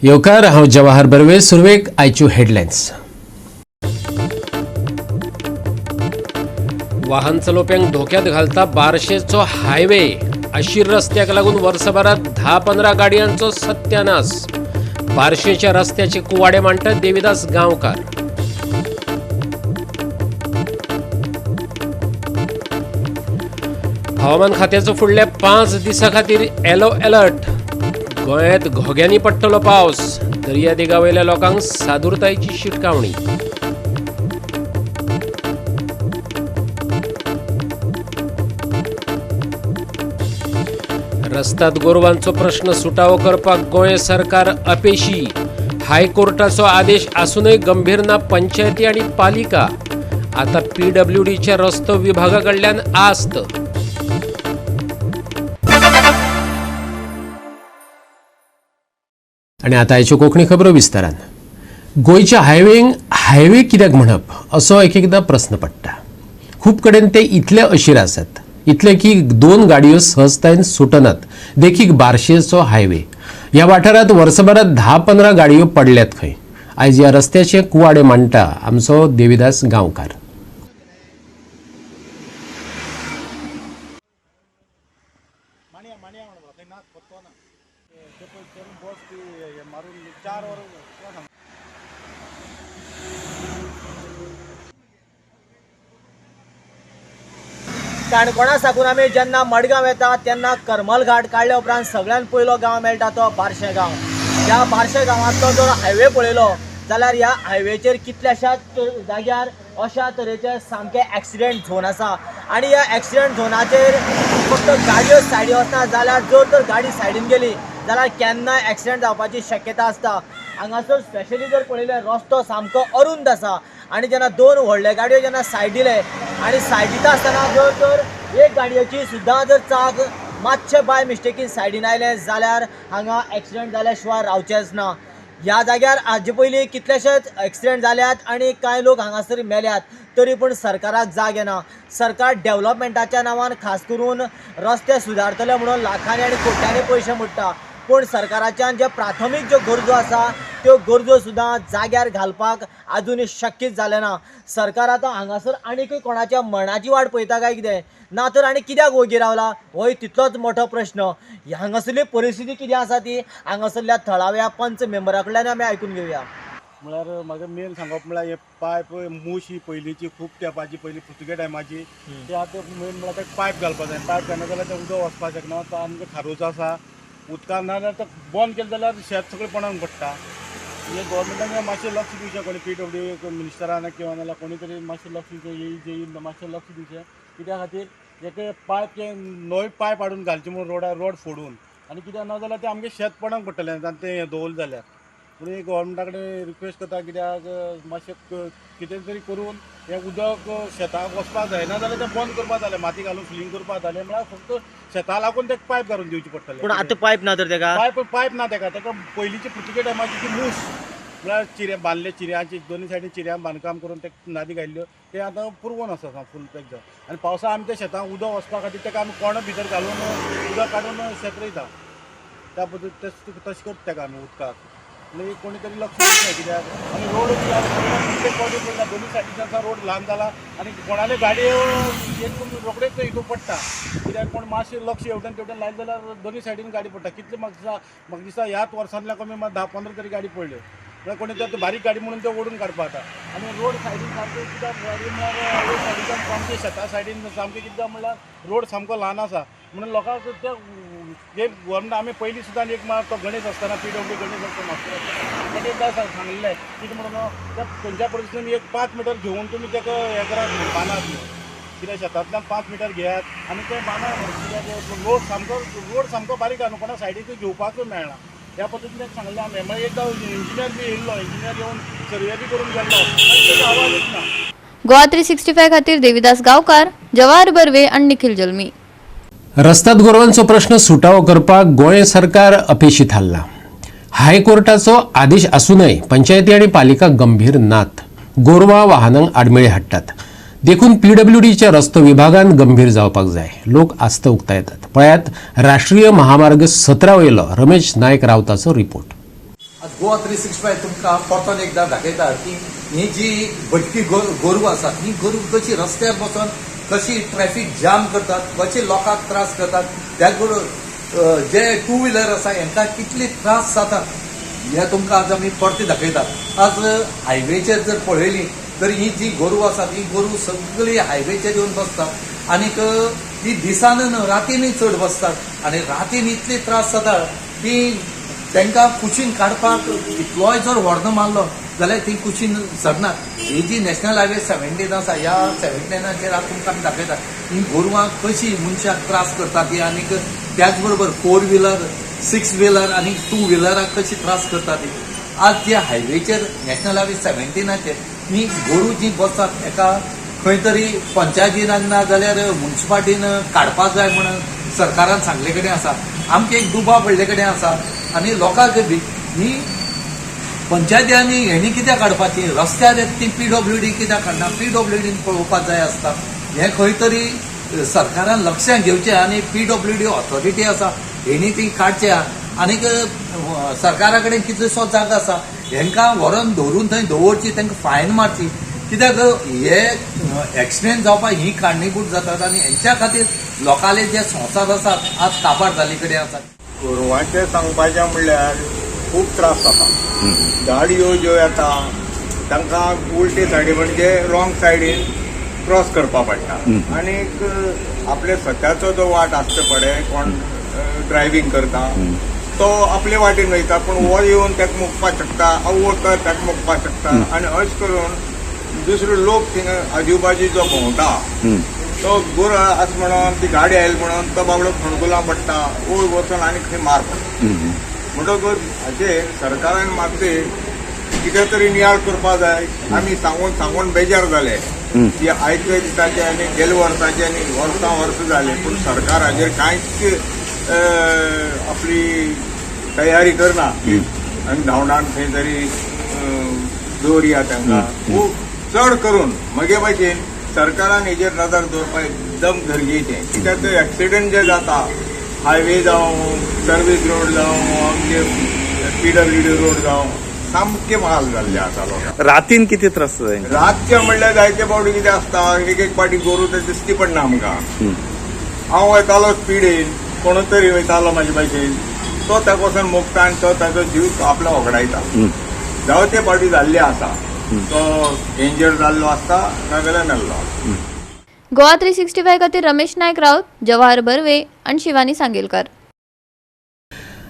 येवकार, हांव जवाहर बर्वे. सुरवेक आयच्यो हेडलायन्स. वाहन चलोवप्यांक धोक्यात घालता बार्शेचो हायवे. अशीर रस्त्याक लागून वर्सभरात 10-15 गाडयांचो सत्यानाश. बार्शेच्या रस्त्याचे कुवाडे मांडटात देविदास गांवकार. हवामान खात्याचो फुडल्या 5 दिसां खातीर येलो अलर्ट. गोंयांत घोग्यांनी पडटलो पावस. दर्यादेगा वयल्या लोकांक सादुरतायेची शिटकावणी. रस्त्यात गोरवांचो प्रश्न सुटावो करपाक गोंय सरकार अपेशी. हायकोर्टाचो आदेश आसूनय गंभीर ना पंचायती आनी पालिका. आता पीडब्ल्यूडीच्या रस्तो विभागा कडल्यान आस्त. आनी आतां आयच्यो कोंकणी खबरो विस्तारान. गोंयच्या हायवेंक हायवे कित्याक म्हणप असो एक एकदां प्रस्न पडटा. खूब कडेन ते इतले अशीर आसात, इतले की 2 गाडयो सहजतायेन सुटनात. देखीक बार्शेचो हायवे. ह्या वाठारांत वर्सभरात 10-15 गाडयो पडल्यात खंय. आयज ह्या रस्त्याचे कुवाडे मांडटा आमचो देविदास गांवकार. काणकोणा साकून आमी जेन्ना मडगांव येता तेन्ना करमल घाट काडल्या उपरांत सगळ्यान पयलो गांव मेळटा तो बार्शे गांव. ह्या बार्शे गांवांतलो जर हायवे पळयलो जाल्यार ह्या हायवेचेर कितल्याशाच जाग्यार अशा तरेचे सामके एक्सिडेंट झोन आसा आनी ह्या एक्सिडेंट झोनाचेर फक्त गाडयो सायडी वचना जाल्यार जर तर गाडी सायडीन गेली जाल्यार केन्नाय एक्सिडेंट जावपाची शक्यता आसता. हांगासर स्पेशली जर पळयल्यार रस्तो सामको अरुंद आसा आनी जेन्ना 2 व्हडले गाडयो जेन्ना सायड दिले आनी सायड दिता आसतना जर तर एक गाडयेची सुद्दां जर चाक मातशें बाय मिस्टेकीन सायडीन आयलें जाल्यार हांगा एक्सिडेंट जाल्या शिवाय रावचेंच ना. ह्या जाग्यार हाजे पयलीं कितलेशेच एक्सिडेंट जाल्यात आनी कांय लोक हांगासर मेल्यात तरी पूण सरकाराक जाग येना. सरकार डेवलपमेंटाच्या नांवान खास करून रस्ते सुदारतले म्हणून लाखांनी आनी कोट्यांनी पयशे मोडटा, पूण सरकाराच्यान जे प्राथमीक ज्यो गरजो आसा त्यो गरजो सुद्दां जाग्यार घालपाक आजून शक्यच जालें ना. सरकार आतां हांगासर आनीकूय कोणाच्या मरणाची वाट पळयता काय कितें, ना तर आनी कित्याक वोगी रावला होय तितलोच मोठो प्रश्न. हांगासरली परिस्थिती कितें आसा ती हांगासरल्या थळाव्या पंच मेंबरा कडल्यान आमी आयकून घेवया. म्हळ्यार म्हाका मेन सांगप म्हळ्यार हे पायप मूस ही पयलींची खूब तेंपाची, पयलीं पुर्तुगेज टायमाची, ते आतां मेन म्हळ्यार ते पायप घालपाक जाय. पायप घालना जाल्यार तें उदक वचपाक शकना. तो आमकां खारोचो आसा उदकान, ना जाल्यार तें बंद केलें जाल्यार शेत सगळें पणाक पडटा. हे गव्हर्मेंटान मातशें लक्ष दिवचें, कोणी पीडब्ल्यू मिनिस्टरान किंवा नाल्यार कोणी तरी मातशें लक्ष दिवचें, जे मातशें लक्ष दिवचें कित्या खातीर एक पायप तें नवी पायप हाडून घालचें म्हणून रोडार रोड फोडून, आनी कित्याक ना जाल्यार तें आमगें शेत पणाक पडटलें आनी तें दवरलें जाल्यार. म्हणून गव्हर्मेंटा कडेन रिक्वेस्ट करता कित्याक मातशें कितें तरी करून हें उदक शेताक वचपाक जायना जाल्यार तें बंद करपाक जालें, माती घालून फिलींग करपाक जालें, म्हळ्यार फक्त शेता लागून तें पायप घालून दिवचें पडटलें. पूण आतां पायप ना तर तेका? पायप ना तेका. तेका पयलींची पुर्तुगेज टायमाची ती मूस म्हळ्यार चिऱ्या बांदले, चिऱ्यांची दोनी सायडीन चिऱ्यां बांदकाम करून ते नादी घायल्ल्यो, ते आतां पुरवण आसा फूल पॅक जावन. आनी पावसा आमी त्या शेतांक उदक वचपा खातीर तेका आमी कोणो भितर घालून उदक काडून शेत रोयता. त्या पद्दतीन तशें करता तेका आमी उदकाक. म्हणजे कोणी तरी लक्ष दिवचें कित्याक. आनी रोड कितले पडला, दोनी सायडीच्यान रोड ल्हान जाला आनी कोणाले गाडयो एक रोखडेच हितून पडटा कित्याक कोण मातशें लक्ष हेवटेन तेवटेन लायलें जाल्यार दोनी सायडीन गाडी पडटा. कितले म्हाका दिसता ह्याच वर्सांतल्या कमी 10-15 तरी गाडी पडल्यो. म्हळ्यार कोणी ते बारीक गाडी म्हणून ते ओडून काडपा जाता. आनी रोड सायडीन सामकें कित्याक गाडी म्हळ्यार रोड सायडीच्यान आमच्या शेता सायडीन सामकें कितें म्हळ्यार रोड सामको ल्हान आसा म्हणून लोकांक ते एक गव्हर्मेंट आमी पयलीं सुद्दां एक तो गणेश आसतना पीडब्ल्यू गणेश आसतना मास्तर ताणें एकदां सांगलें कितें म्हणून त्या खंयच्या परिस्थितीन एक 5 मिटर घेवन तुमी तेका हें करात म्हणून बांदात म्हणून, कित्याक शेतांतल्यान 5 मिटर घेयात आनी तें बांदात म्हणून, कित्याक रोड सामको बारीक आसा न्हू, कोणा सायडीकूय घेवपाकूय मेळना. ह्या पद्दतीन ताका सांगलें आमी. मागीर एकदां इंजिनियर बी येयल्लो, इंजिनियर येवन सर्वे बी करून गेल्लो आनी तेजो आवाजूच ना. गोवा 365 खातीर देविदास गांवकार, जवाहर बर्वे आनी निखिल जल्मी. रस्त्यात गोरवांचो प्रश्न सुटावो करपाक गोंय सरकार अपेशी थारला. हायकोर्टाचो आदेश आसूनय पंचायती आनी पालिका गंभीर नात. गोरवां वाहनांक आडमेळी हाडटात. देखून पीडब्ल्यूडीच्या रस्तो विभागान गंभीर जावपाक जाय. लोक आस्त उक्तायतात. पळयात राष्ट्रीय महामार्ग 17 वयलो रमेश नायक रावताचो रिपोर्ट. आज गोवा 365 तुमकां परतून एकदां दाखयता की ही जी भटकी गोरवां आसात ही गोरवां कशी रस्त्यार बसून कशी ट्रॅफिक जाम करतात, कशी लोकांक त्रास करतात. त्याच बरोबर जे टू व्हिलर आसा हेंकां कितले त्रास जातात हे तुमकां आज आमी परते दाखयतात. आज हायवेचेर जर पळयली तर ही जी गोरवां आसात ही गोरवां सगळीं हायवेचेर येवन बसतात आनीक ती दिसान न्हू रातीनूय चड बसतात आनी रातीन इतले त्रास जाता की तांकां कुशीन काडपाक इतलोय जर व्हडलो मारलो जाल्यार ती कुशीन सरनात. ही जी नॅशनल हायवे 17 आसा ह्या 17चेर आज तुमकां आमी दाखयतात ही गोरवां कशी मनशाक त्रास करतात ती आनीक त्याच बरोबर 4 व्हिलर 6 व्हिलर आनी 2 व्हिलराक कशी त्रास करतात ती. आज जे हायवेचेर नॅशनल हायवे 17चेर ही गोरू जी बसतात एका खंय तरी पंचायतीन ना जाल्यार मुन्सिपाल्टीन काडपाक जाय म्हणून सरकारान सांगले कडेन आसा. आमकां एक दुबाव पडले कडेन आसा आनी लोकांक बी ही पंचायती हेणी कित्याक काडपाची, रस्त्यार ती पीडब्ल्यूडी कित्याक काडना, पीडब्ल्यूडीन पळोवपाक जाय आसता. हें खंय तरी सरकारान लक्षांत घेवचें आनी पीडब्ल्यूडी ऑथॉरिटी आसा हेणी ती काडच्या आनीक सरकारा कडेन कितलोसो जागो आसा हेंकां व्हरोन धरून थंय दवरची, तांकां फायन मारची. कित्याक हे एक्सिडेंट जावपाक ही कारणीभूत जातात आनी हेंच्या खातीर लोकांले जे संवसार आसात आज काबार जाल्ले कडेन आसात. गोरवांचें सांगपाचें म्हणल्यार खूब त्रास जाता. गाडयो ज्यो येता तांकां उलटे सायडी म्हणजे रॉंग सायडीन क्रॉस करपा पडटा आनीक आपले स्वताचो जो वाट आसता पळय कोण ड्रायव्हींग करता तो आपले वाटेन वयता, पूण हो येवन ताका मुकपाक शकता, वो ताका मुकपाक शकता आनी अशें करून दुसरो लोक थिंगा आजूबाजू जो भोंवता तो गोर आसा म्हणून ती गाडी आयली म्हणून तो बाबडो खणकुलां पडटा, वयर वचून आनी खंय मार पडटा. म्हणटकच हाचेर सरकारान मातशें कितें तरी नियाळ करपा जाय. आमी सांगून सांगून बेजार जाले की आयचे दिसाचे आनी गेल्या वर्साचे आनी वर्सां वर्सां जाले, पूण सरकार हाजेर कांयच आपली तयारी करना आनी धांवडान खंय तरी दवरया तांकां. खूब चड करून म्हगे भाशेन सरकारान हेजेर नदर दवरपाक एकदम गरजेचें. कित्याक ते एक्सिडंट जे जाता हायवे जावं सर्वीस रोड जावं आमचे पीडब्ल्यूडी रोड जावं सामके माल जाल्ले आसा लोकांक. रातीन कितें त्रास जाता? रातचे म्हणल्यार जायते फावटी कितें आसता एक एक फावटी गोरू ते दिसती पडना आमकां. हांव वयतालो स्पिडीन, कोण तरी वयतालो म्हाजे भाशेन, तो ताका वचून मोगता आनी तो ताजो जीव आपलो होगडायता. जायते फावटी जाल्ले आसा, तो इंजर्ड जाल्लो आसता नाजाल्यार मेल्लो आसता. गोवा 365 खातीर रमेश नायक राऊत, जवाहर बर्वे आणि शिवानी सांगेलकर.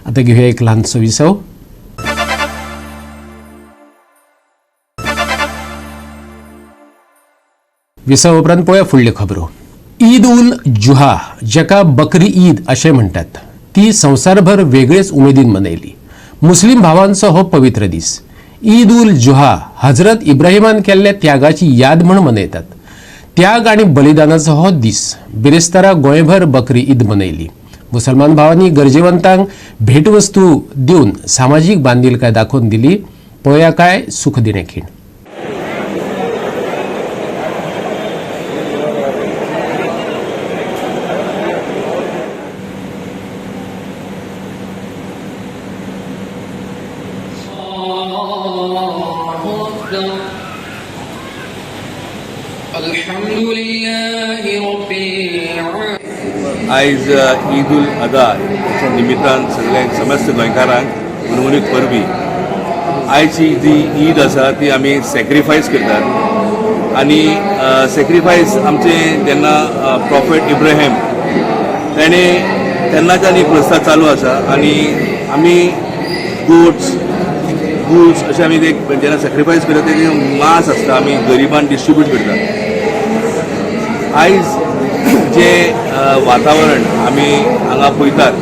आता घेऊया एक लहानसो विसव. विसव उपरांत पळोवया फुडल्यो खबरो. ईद उल जुहा जाका बकरी ईद अशें म्हणटात ती संवसारभर वेगळेच उमेदीन मनयली. मुस्लीम भावांचो हो पवित्र दीस. ईद उल जुहा हजरत इब्राहिमान केल्ल्या त्यागाची याद म्हूण मनयतात. त्याग आनी बलिदानाचो हो दीस. बिरेस्तारा गोंयभर बकरी ईद मनयली. मुसलमान भावांनी गरजेवंतांक भेटवस्तू दिवन सामाजीक बांदिलकाय दाखोवन दिली. पळोवया काय सुखदिणें खीण. आयज ईद उल अधा च्या निमित्तान सगळ्यांक समस्त गोंयकारांक हुनहुनीत परबी. आयची जी ईद आसा ती आमी सॅक्रिफायस करतात आनी सॅक्रिफायस आमचे जेन्ना प्रॉफेट इब्राहिम तेणें तेन्नाच्यान ही प्रस्ताव चालू आसा आनी आमी गोट्स गुड्स अशें आमी ते जेन्ना सॅक्रिफायस करता तेजें मांस आसता आमी गरिबांक डिस्ट्रिब्यूट करतात. आयज जे वातावरण आमी हांगा पळयतात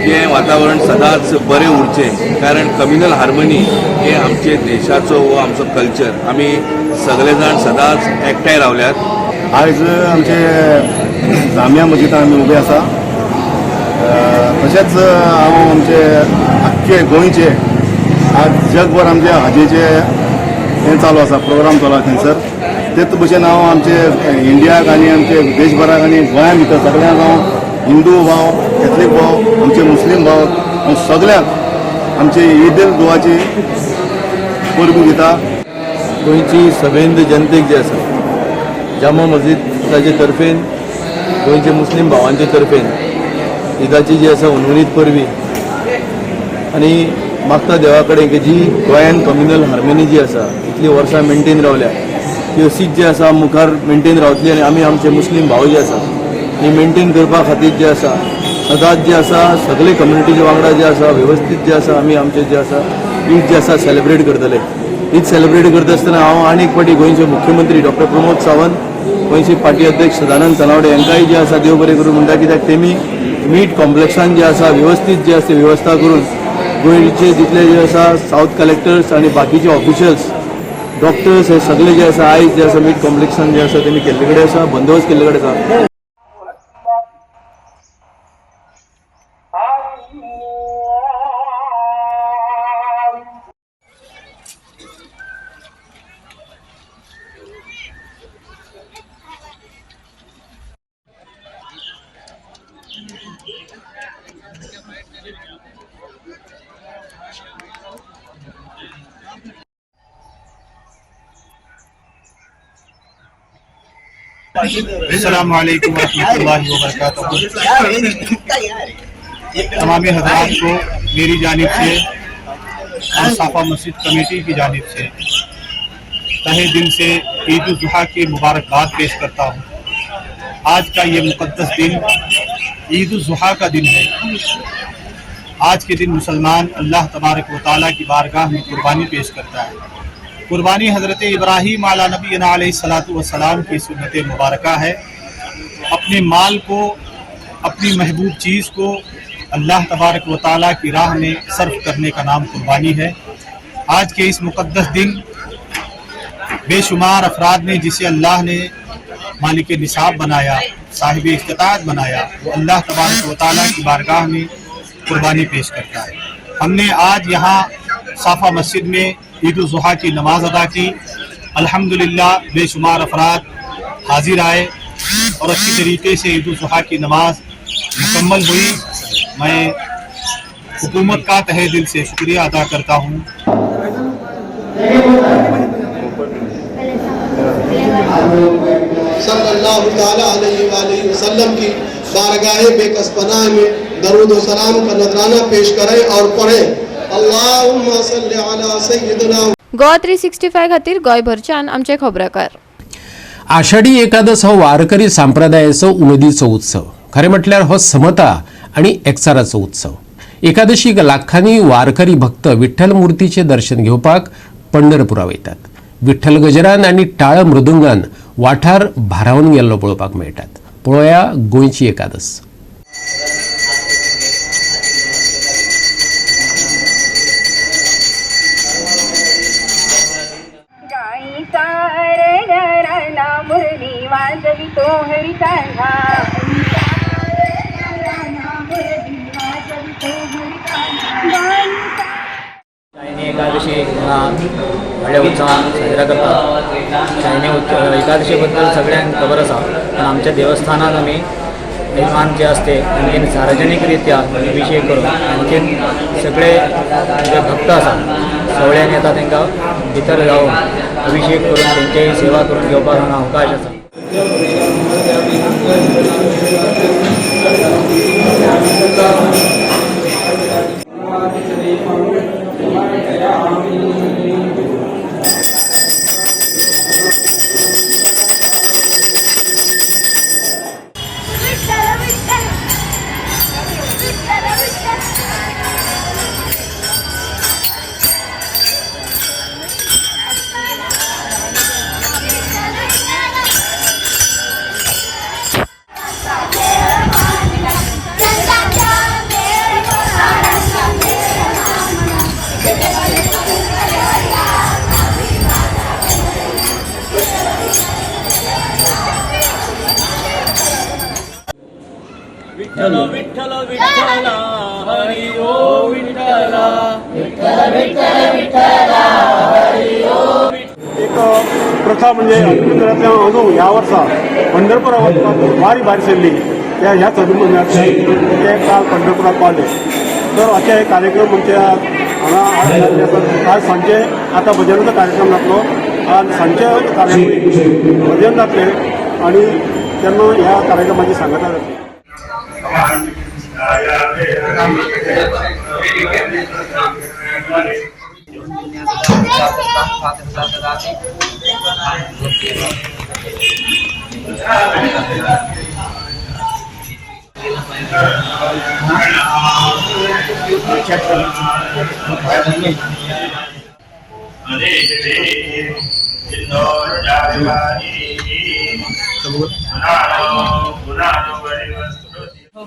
तें वातावरण सदांच बरें उरचें, कारण कम्युनल हार्मनी हे आमचे देशाचो वो आमचो कल्चर. आमी सगळे जाण सदांच एकठांय रावल्यात. आयज आमचे जामिया मस्जिदान आमी उबे आसा. तशेंच हांव आमचे आख्खे गोंयचे आज जगभर आमचे हाजेचे हें चालू आसा, प्रोग्राम चालू आसा थंयसर. तेच भशेन हांव आमचे इंडियाक आनी आमचे देशभराक आनी गोंया भितर सगळ्यांक हांव हिंदू भाव, कॅथलीक भाव, आमचे मुस्लीम भाव, हांव सगळ्यांक आमचे ईद उल जुहाची परबी दिता. गोंयची समेंद जनतेक जे आसा जामा मस्जिदाचे तर्फेन गोंयचे मुस्लीम भावांचे तर्फेन ईदाची जी आसा हुनहुनीत परबी आनी मागता देवा कडेन की जी गोंयान कम्युनल हार्मनी जी आसा इतली वर्सां मेंटेन रावल्या ती अशीच जी आसा मुखार मेंटेन रावतली आनी आमी आमचे मुस्लीम भाव जे आसा ही मेंटेन करपा खातीर जे आसा सदांच जे आसा सगळे कम्युनिटीच्या वांगडा जे आसा वेवस्थीत जे आसा आमी आमचे जे आसा ईद जे आसा सेलिब्रेट करतले. ईद सेलिब्रेट करता आसतना हांव आनी एक फावटी गोंयचे मुख्यमंत्री डॉक्टर प्रमोद सावंत, गोंयचे पार्टी अध्यक्ष सदानंद तनावडे हांकांय जे आसा देव बरें करूं म्हणटा, कित्याक तेमी मीट कॉम्प्लेक्सान जे आसा वेवस्थीत जे आसा वेवस्था करून गोंयचे जितले जे आसा सावथ कलेक्टर्स आनी बाकीचे ऑफिशियल्स, डॉक्टर्स हे सगळे जे आसा आयज जे आसा मीट कॉम्प्लेक्सान जे आसा तेमी केल्ले कडेन आसा, बंदोबस्त केल्ले कडेन आसा. अस्सलाम वालेकुम रहमतुल्लाहि व बरकातहू. तमाम हजरात को मेरी जानिब से और साफा मस्जिद कमेटी की जानिब से तहे दिल से ईद उल जुहा की मुबारकबाद पेश करता हूँ. आज का ये मुक़द्दस दिन ईद उल जुहा का दिन है. आज के दिन मुसलमान अल्लाह तबारक व तआला की बारगाह में कुर्बानी पेश करता है. कुर्बानी हज़रत इब्राहीम अला नबी अलैहिस्सलातु वस्सलाम की सुन्नत मुबारक है. अपने माल को, अपनी महबूब चीज़ को अल्लाह तबारक व तआला की राह में सर्फ करने का नाम कुर्बानी है. आज के इस मुक़द्दस दिन बेशुमार अफराद ने, जिसे अल्लाह ने मालिक निसाब बनाया, साहिब इस्तिताअत बनाया, वो अल्लाह तबारक व तआला की बारगाह में कुर्बानी पेश करता है. हमने आज यहाँ साफा मस्जिद में ईद उल जुहा की नमाज अदा की. अल्हम्दुलिल्लाह बेशुमार अफराद हाजिर आए और अच्छी तरीके से ईद उल जुहा की नमाज मुकम्मल हुई. मैं हुकूमत का तहे दिल से शुक्रिया अदा करता हूँ. सल्लल्लाहु ताला अलैहि वसल्लम की बारगाह बेकस पनाह में दरूद व सलाम का नजराना पेश करें और पढ़ें अल्लाहुम्मा सल्लि अला सय्यिदिना. गोवा 365 खातीर गोंयभरच्यान आमचे खबराकार. आषाढी एकादस हो वारकरी संप्रदायाचो उमेदीचो उत्सव. खरें म्हटल्यार हो समता आनी एकचाराचो उत्सव. एकादशीक लाखांनी वारकरी भक्त विठ्ठल मूर्तीचें दर्शन घेवपाक पंढरपुरा वयतात. विठ्ठल गजरान आनी टाळ मृदुंगान वाठार भारावन गेल्लो पळोवपाक मेळटात. पळोवया गोंयची एकादस. गाईता रे घराणा मुरली वाजवितो हरी कान्हा, मुरली वाजवितो हरी कान्हा. शायनी एकादशी हांगा व्हडल्या उत्सवान साजरा करतात. शायनी एकादशी बद्दल सगळ्यांक खबर आसा, पण आमच्या देवस्थानात आमी यजमान जे असते आणखीन सार्वजनिकरित्या अभिषेक करून आणखीन सगळे जे भक्त आसा सवळ्यान येता तांकां भितर जावन अभिषेक करून तेंची सेवा करून घेवपाक हांगा अवकाश आसा. विठ्ठल विठ्ठल विठ्ठल विठ्ठल. विठ्ठल विठ्ठल विठ्ठल हरी ओ विठ्ठल. एक प्रथा म्हणजे हनुमंतरांतल्यान अंदू ह्या वर्सा पंढरपुरा वचपाक वारी भायर सरली त्या ह्याच हनुमंदिरांतल्यान ते काल पंढरपुराक पावले. तर अशे हे कार्यक्रम आमच्या हांगा आज सांजचे आतां भजनाचो कार्यक्रम जातलो. आज सांजचे कार्यक्रम भजन जातलें आनी तेन्ना ह्या कार्यक्रमाची सांगता जातली.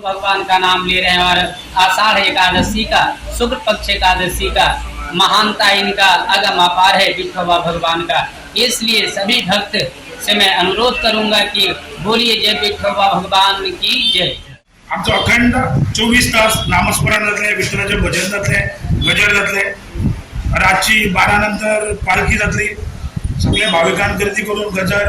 भगवान का नाम ले रहे हैं और आषाढ़ एकादशी का, शुक्ल पक्ष एकादशी का महानता इनका अगम अपार है विठोबा भगवान का। इसलिए सभी भक्त से मैं अनुरोध करूंगा कि बोलिए जय विठोबा भगवान की जय। आमचो अखंड 24 तास नामस्मरण जातलें, विठ्ठलाचें भजन जातलें, गजर जातलें. रातची 12 नंतर पालखी जातली. सगळे भाविकांक गर्दी करून गजर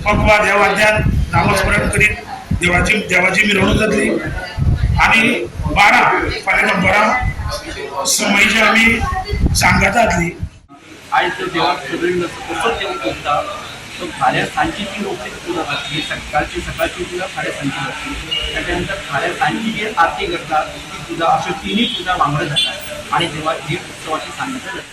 पकवाद ह्या वाद्यान नामस्मरण करीत देवाची देवाची मिरवणूक जातली. आनी 12 फाल्यां दनपारां समयची आमी सांगाता जातली. आयज तो देवाक सगळी कसोच देव करता तो फाल्यां सांजची ती रोखडीच पुजा जातली. सकाळची सकाळची पुजा फाल्यां सांजची जातली. ताच्या नंतर फाल्यां सांजची जी आरती करता ती पुजा, अश्यो तिनूय पुजा वांगडा जातात आनी देवाक ही उत्सवाची सांगता जाता.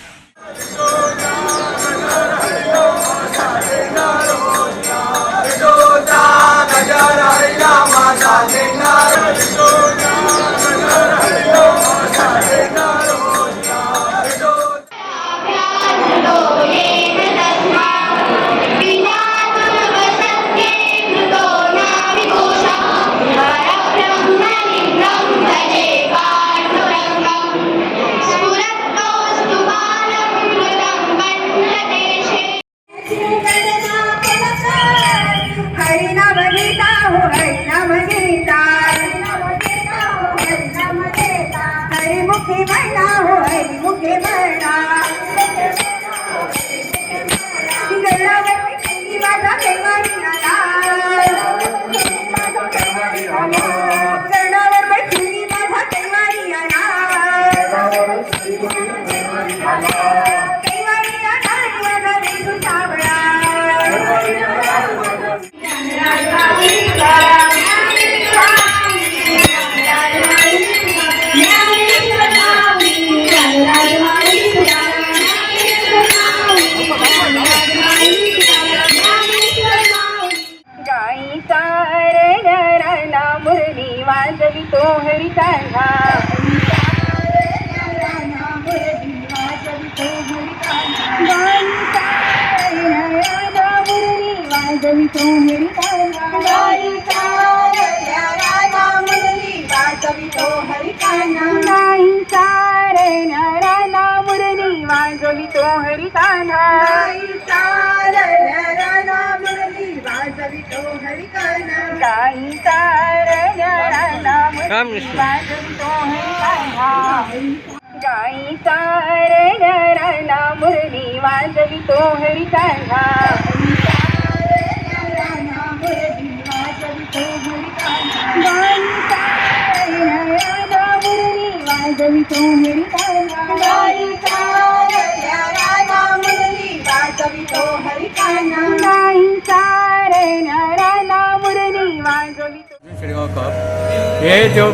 हे जो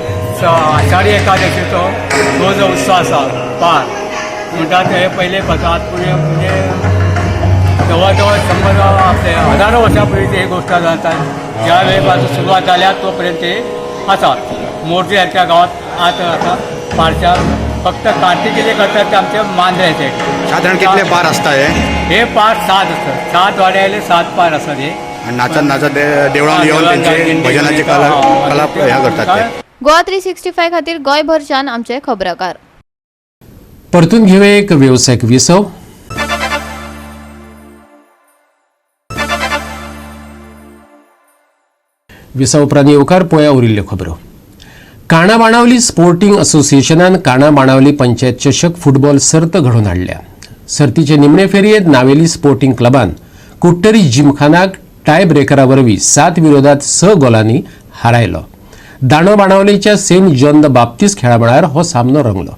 आषाढी एकादशीचो तो जो उत्सव आसा पार म्हणटा ते पयले पसात म्हणजे जवळ जवळ 100 आपले हजारो वर्सां पयलीं ही गोश्ट जाता. ज्या वेळ सुरवात जाल्या तो पर्यंत ते आसा. मोरजे सारक्या गांवांत आतां आसा पारच्या फक्त कार्तिकेचे करतात ते आमचे मांद्रे. साधारण कितले पार आसता हे? हे पार 7 आसतात. 7 वाड्या आयले 7 पार आसतात हे. नाचत नाचत देवळान येवन त्यांचे भजनाची कला कला ह्या करतात ते. गोवा 365 खातीर गोंयभरच्यान आमचे खबराकार. परतून घेवे एक वेवसायिक विसव. विसव उपरांत येवकार पोया उरिल्ल्यो खबरो. काणा बाणावली स्पोर्टिंग असोसिएशनान काणा बाणावली पंचायत चषक फुटबॉल सर्त घडोवन हाडल्या. सर्तीचे निमणे फेरयेंत नावेली स्पोर्टिंग क्लबान कुट्टरी जिमखानाक टाय ब्रेकरा वरवीं 7-6 गोलांनी हारायलो. दांडो बाणावलीच्या सेंट जॉन the Baptist खेळामळार हो सामनो रंगलो.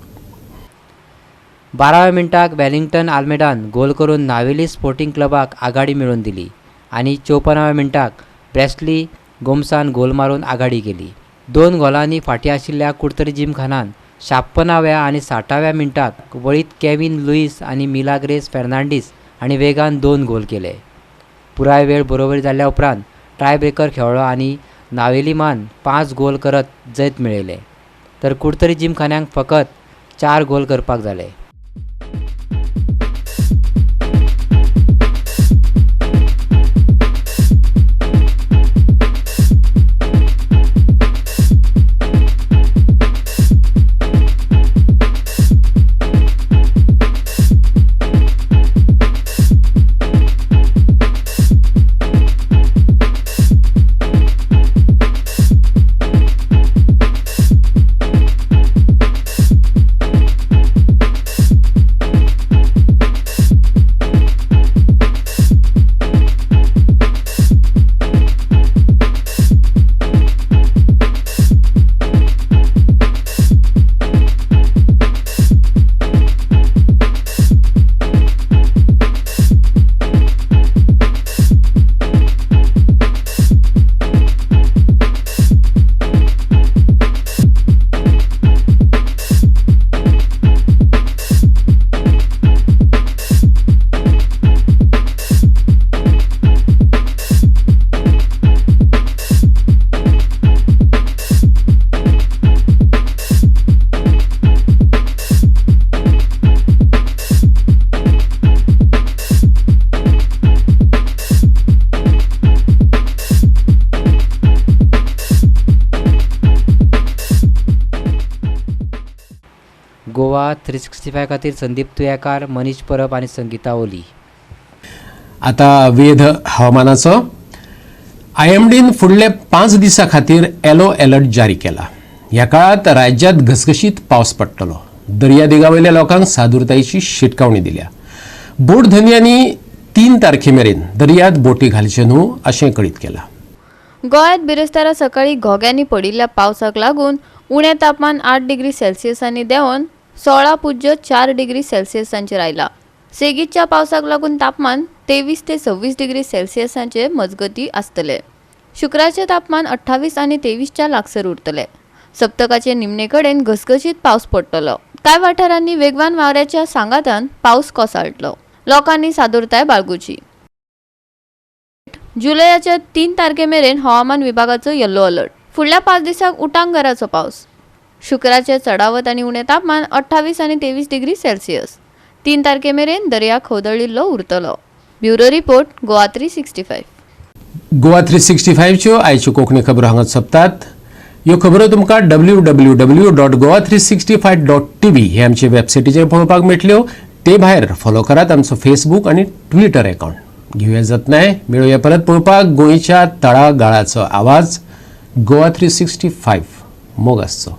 12व्या मिनटाक वेलिंग्टन आल्मेडान गोल करून नावेली स्पोर्टिंग क्लबाक आघाडी मेळोवन दिली आनी 54व्या मिनटाक ब्रेस्ली गोम्सान गोल मारून आघाडी केली. 2 गोलांनी फाटीं आशिल्ल्या कुडतरी जिमखानान 56व्या आनी 60व्या मिनटाक वळीत केविन लुईस आनी मिलाग्रेस फेर्नांडीस आनी वेगान 2 गोल केले. पुराय वेळ बरोबरी जाल्ल्या उपरांत टायब्रेकर खेळ्ळो आनी नावेलीमान 5 गोल करत जैत मेळयलें, तर कुडतरी जिमखान्याक फकत 4 गोल करपाक जाले. गोवा 365 खातीर संदीप तुयेकार, मनीष परब आनी संगीता ओली. आता वेध हवामानाचो. आयएमडीन फुडले 5 दिसां खातीर येलो अलर्ट जारी केला. ह्या काळांत राज्यांत घसघशीत पावस पडटलो. दर्यादेगावयल्या लोकांक सादुरतायेची शिटकावणी दिल्या. बोट धनयांनी 3 तारखे मेरेन दर्यांत बोटी घालचे न्हू अशें कळीत केलां. गोंयांत बिरेस्तारा सकाळीं घोग्यांनी पडिल्ल्या पावसाक लागून उणें तापमान 8 डिग्री सेल्सियसांनी देंवन 16.4 डिग्री सेल्सियसांचेर आयला. सेगीतच्या पावसाक लागून तापमान 23 ते 26 डिग्री सेल्सियसांचे मजगती आसतले. शुक्रारचें तापमान 28 आनी 23च्या लागसर उरतले. सप्तकाचे निमणे कडेन घसघशीत पावस पडटलो. कांय वाठारांनी वेगवान वाऱ्याच्या सांगातान पावस कोसळटलो. लोकांनी सादुरताय बाळगुची. जुलयाच्या 3 तारखे मेरेन हवामान विभागाचो येलो अलर्ट. फुडल्या 5 दिसांक उटांगाराचो पावस. शुक्रारचें चडावत आनी उणें तापमान 28 आनी 23 डिग्री सेल्सियस. 3 तारखे मेरेन दर्या खवदळिल्लो उरतलो. Bureau report, Goa 365. Goa 365च्यो आयच्यो कोंकणी खबरो हांगा सोंपतात. ह्यो खबरो तुमकां www.goa365.tv हे आमचे वेबसायटीचेर पळोवपाक मेळटल्यो. ते भायर फॉलो करात आमचो फेसबूक आनी ट्विटर अकावंट. घेवया जतनाय, मेळुया परत पळोवपाक गोंयच्या तळागाळाचो आवाज गोवा 365. मोग आसचो.